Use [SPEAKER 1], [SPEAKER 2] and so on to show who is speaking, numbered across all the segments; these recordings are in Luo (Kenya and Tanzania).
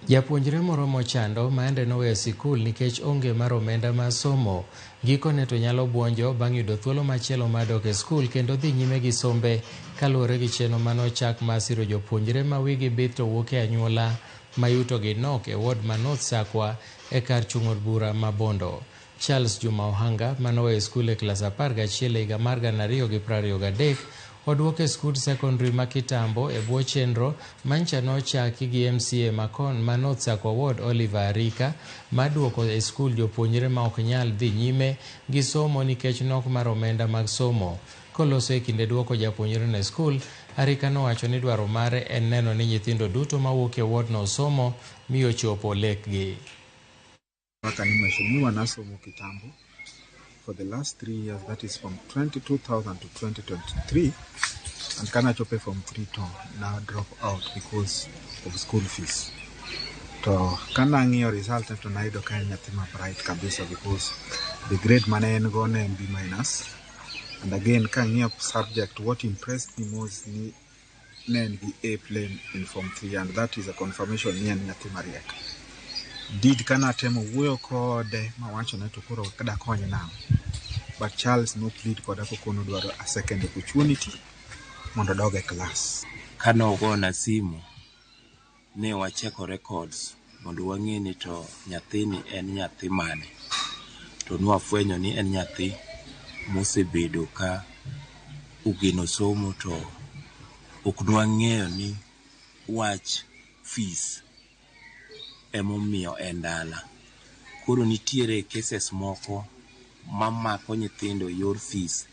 [SPEAKER 1] Japuonjre moro mochando maende noweyo sikul nikech onge mar omenda mar somo, gikone to nyalo buonjo bang' yudo thuolo machielo mar dok e skul kendo dhi nyime gi sombe kaluwore gi chenro manochak mar siro jopuonjre ma wigi bith to wuok e anyuola ma yutogi nok e ward ma North Sakwa e kar chung' od bura ma Bondo. Charles Juma Ohanga manoweyo skul e klas 11 e higa mar 2023 oduok e skund secondary ma Kitambo e bwo chenro mancha nochaki gi MCA makon ma North Sakwa Ward Oliver Arika mar duoko e skul jopuonjre ma ok nyal dhi nyime gi somo nikech nok mar omenda mag somo. Koloso e kinde duoko japuonjreno e skul, Arika nowacho ni dwaro mare en neno ni nyithindo duto mawuok e wardno osomo mi ochopo lekgi.
[SPEAKER 2] Kaka ni mheshimiwa nasomo kitambo for the last 3 years, that is from 22,000 to 2023, and kana chope form 3 to na drop out because of school fees. To kana ng'iyo result to nayudo ka en nyathi ma bright kabisa, because the grade mane en go ne en B minus. And again, kang'iyo subject, what impressed me most ni ne en gi A plain in form 3, and that is a confirmation ni en nyathi mariek. Did kanatemo wuoyo kode mawachone to koro dakonye nang'o, but Charles no plead koda kokono dwaro a second opportunity mondo odog e class.
[SPEAKER 3] Kane ogona simu, ne wacheko records mondo wang'e ni to nyathini en nyathi mane. To nwafwenyo ni en nyathi mosebedo ka ogeno somo, to ok nwang'eyo ni wach fees emomiyo en dala. Koro nitiere cases moko mamako nyithindo e yor fees,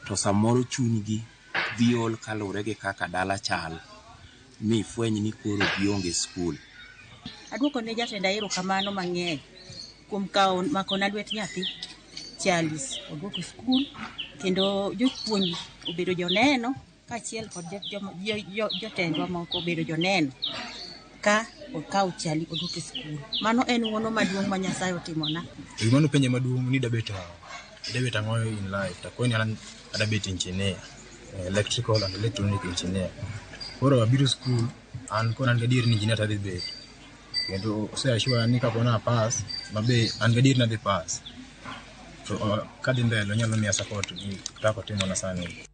[SPEAKER 3] to samoro chunygi dhi ol kaluwore gi kaka dala chal, mi fweny ni koro gionge skul.
[SPEAKER 4] Aduoko ne jatenda erokamano mang'eny kuom kawo makona lwet nyathi Charles oduoko skul, kendo jopuonj obedo joneno kaachiel kod jotendwa moko obedo joneno ka okawo Charlie oduoko e skul. Mano en ng'uono maduong' ma Nyasaye otimona.
[SPEAKER 5] Gima nopenja maduong' ni dabet idabet ang'o in life, to akoni an adabet engineer, electrical and electronic engineer. Koro abiro skul, an koro an gadier ni engineer tadhi bet. Kendo ose assure ni kapo na pass, mabe an gadier ni adhi pass. To kadhi mbele onyalo miya support gi kaka otimona sani.